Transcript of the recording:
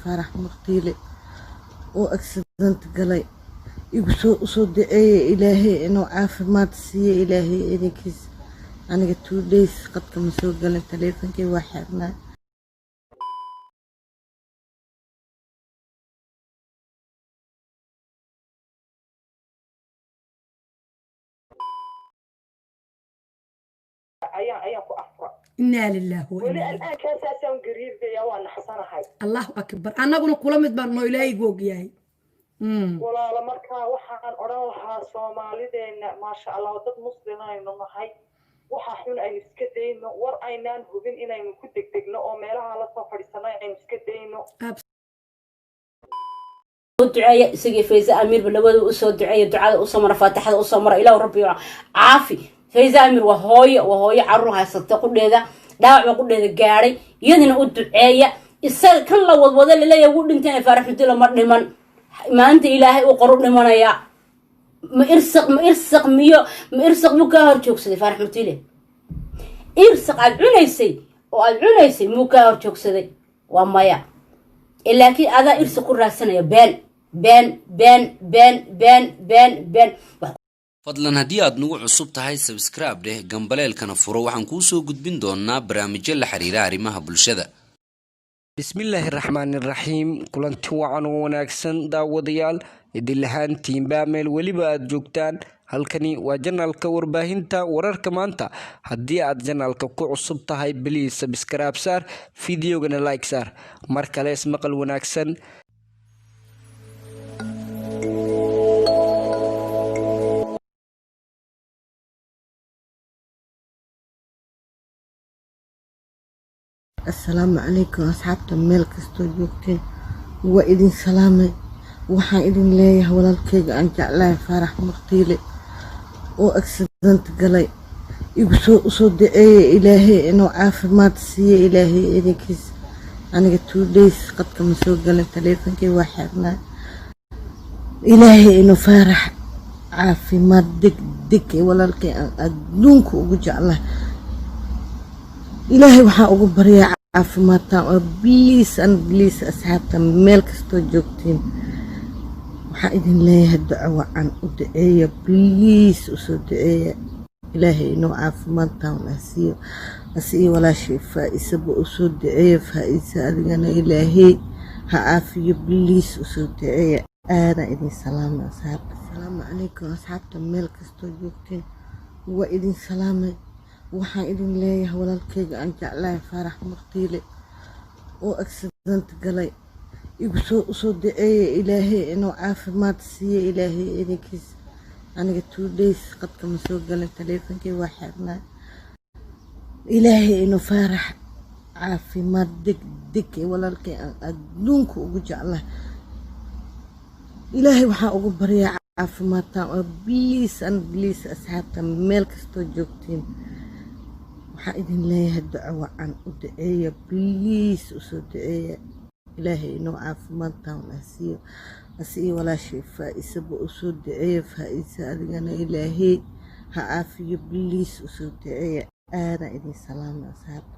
Faarax Murtiile oo accident galay, igu soo usoo duceeya Ilaahay inuu caafimaad siiyo, Ilaahay idinkiis. Aniga 2 days qadka ma soo galin, taleefonkii waa xirnaa. Ayaan ku afra. Inaa lilaahi wa weli inaa ilaihi. Al'aankaasaan gariirgaya, waa naxsanahay. Allahu akbar, annaguna kula mid baan noo, Ilaahay gu ogyahay. Walaalo, markaa waxaan odhan lahaa Soomaalideenna, maasha Allah, dad muslimaynu nahay, waxa xun aynu iska dayno, war aynaan hubin inaynu ku degdegno oo meelaha lasoo fadhiisano aynu iska dayno. U duceeya isagii Fayza Amiirba, labada usoo duceeya, ducada usoo mara, faatixada usoo mara. Ilaahu Rabbi caafi Fayza Amiir. Waa hooyo, waa hooyo caruur haysata, qudheeda dhaawac baa qudheeda gaadhay, iyadina u duceeya. Isaga kan la wadwada laleeyahay wuu dhintayna, Faarax Mutilo ma dhiman. Maanta Ilaahay u qoru dhimanaya. Ma irsaq, ma irsaq miyo, ma irsaq muu kaa hor joogsaday Faarax Mutile? Irsaq aad cunaysay oo aad cunaysay muu kaa hor joogsaday? Waa maya. Laakiin adaa irsi ku raadsanaya been, been, been, been, been, been, been. Fadlan haddii aad nagu cusub tahay, subscribe dheh, gambaleelkana furo. Waxaan kuu soo gudbin doonaa barnaamijyo la xiriira arrimaha bulshada. Bismillaahi raxmaani raxiim. Kulanti wacan oo wanaagsan, daawadayaal idin lahaantiinba meel weliba aada joogtaan. Halkani waa channelka warbaahinta wararka maanta. Haddii aad channelka ku cusub tahay, please subscribe saar, videogana like saar. Mar kale ismaqal wanaagsan. Assalaamu calaykum asxaabta meel kastoo joogteen, waa idin salaamay. Waxaan idin leeyahay walaalkeyga aan jeclahay Faarax Murtiile oo accident galay, igu soo usoo duceeya Ilaahay inuu caafimaad siiyo, Ilaahay idinkiis. Aniga 2 days qadka ma soo galin, taleefonkii waa xirnaa. Ilaahay inuu Faarax caafimaad deg deg, walaalkay aan adduunka ugu jeclahay, Ilaahay waxaan ugu baryaa caafimaadtaan oo please and please asxaabta meel kastoo joogtiin, waxaan idin leeyahay duco wacan u duceeya, please usoo duceeya Ilaahay inuu caafimaadtaan ah siiyo, asi iyo walaashay Faa-isaba usoo duceeya. Faa-isa, adigana Ilaahay ha caafiyo, please usoo duceeya. Aadaan idin salaamay asxaabta. Asalaamu calaykum asxaabta meel kastoo joogteen, waa idin salaamay. Waxaan idin leeyahay walaalkeyga aan jeclahay Faarax Murtiile oo accident galay, igu soo usoo duceeya Ilaahay inuu caafimaad siiyo, Ilaahay idinkiis. Aniga 2 days qadka ma soo galin, taleefonkii waa xirnaa. Ilaahay inuu Faarax caafimaad deg deg, walaalkay aan adduunka ugu jeclahay, Ilaahay waxaan ugu baryaa caafimaadtaan oo please and please asxaabta meel kastoo joogtiin, waxaan idin leeyahay duco wacan u duceeya, please usoo duceeya Ilaahay inuu caafimaadtaan ah siiyo, asi iyo walaashay Faa-isaba usoo duceeya. Faa-isa, adigana Ilaahay ha caafiyo, please usoo duceeya. Aadaan idin salaamay asxaabta.